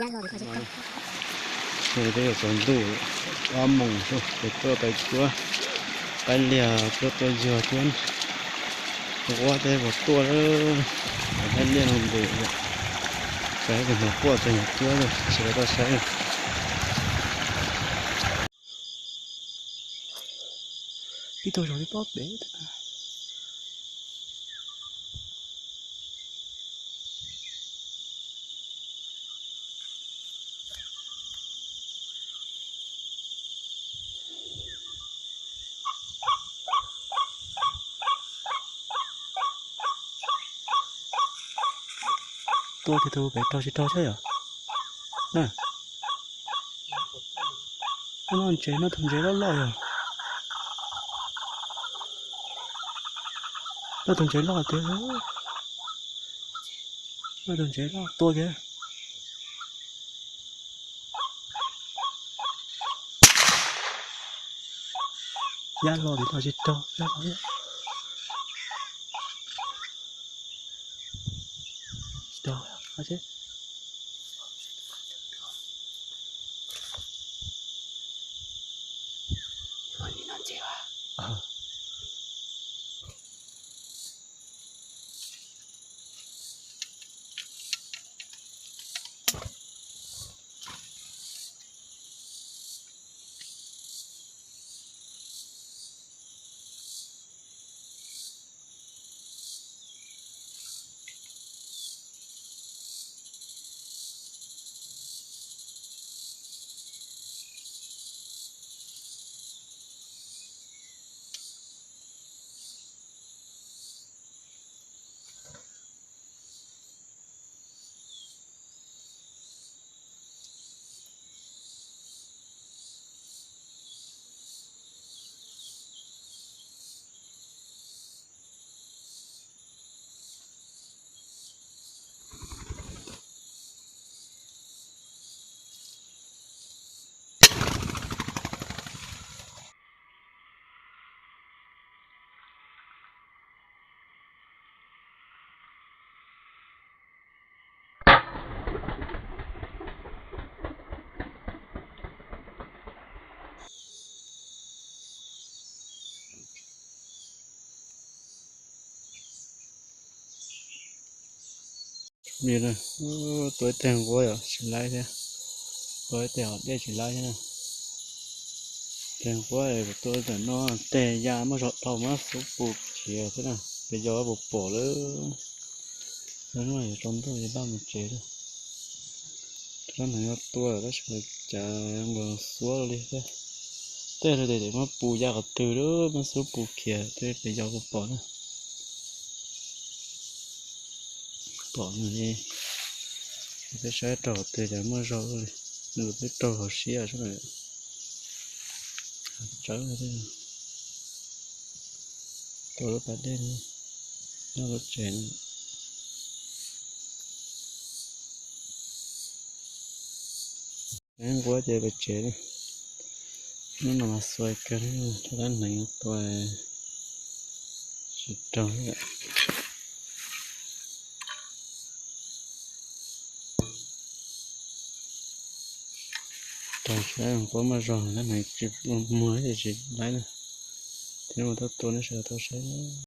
Peb yuav tsaus ntuj, ob moos xwb, peb tuaj pais cuab qaib liag, cuab tuaj yug cuab nquab, peb puas tuaj lawm. Qaib liag no ntev, peb tus hnyuv quaj txog hnyuv cuab lawm, sawv daws tuaj saib. Ib tug zoo li pob pem. Tua kiag tus pem raug tsis raug thiab yom? Na, noj ntses, noj tus ntses loj loj yog. Noj tus ntses loj tiag. Noj tus ntses loj tua kiag. Yab los tim no tsis raug, yab los thiab. Tsis raug, seb. Tua ib teg nquab yom, tsis laib thiab. Tua ib teg hom dej tsis laib thiab na. Teg nquab tua tam no, teg ya muaj zog dhau, muab xub pus khiav thiab na. Pes yos puas pom lawm. Hnub no yuav tsaus ntuj yuav laj mus tsev lawm. Rab hneev yuav tuaj tab sis cas nkaus xuab li thiab. Tej no ces muab pus ya qhov twg lawm, muab xub pus khiav thiab, pes yos puas pom na. Pom nws li, peb saib raug qhov twg cas muaj zog li. Nws peb raug hauv siab sab na. Tsawb, tua lub pas dej nyob lub tsev. Nquab ces pem tsev. Hnub no mas xuav kawg, rab hneev tua tsis raug li. Raug tsis laib, nquab muaj zog, rab hneev tsis muag ces tsis laib na. Thiab mus tuaj tua nej sawv daws tau saib.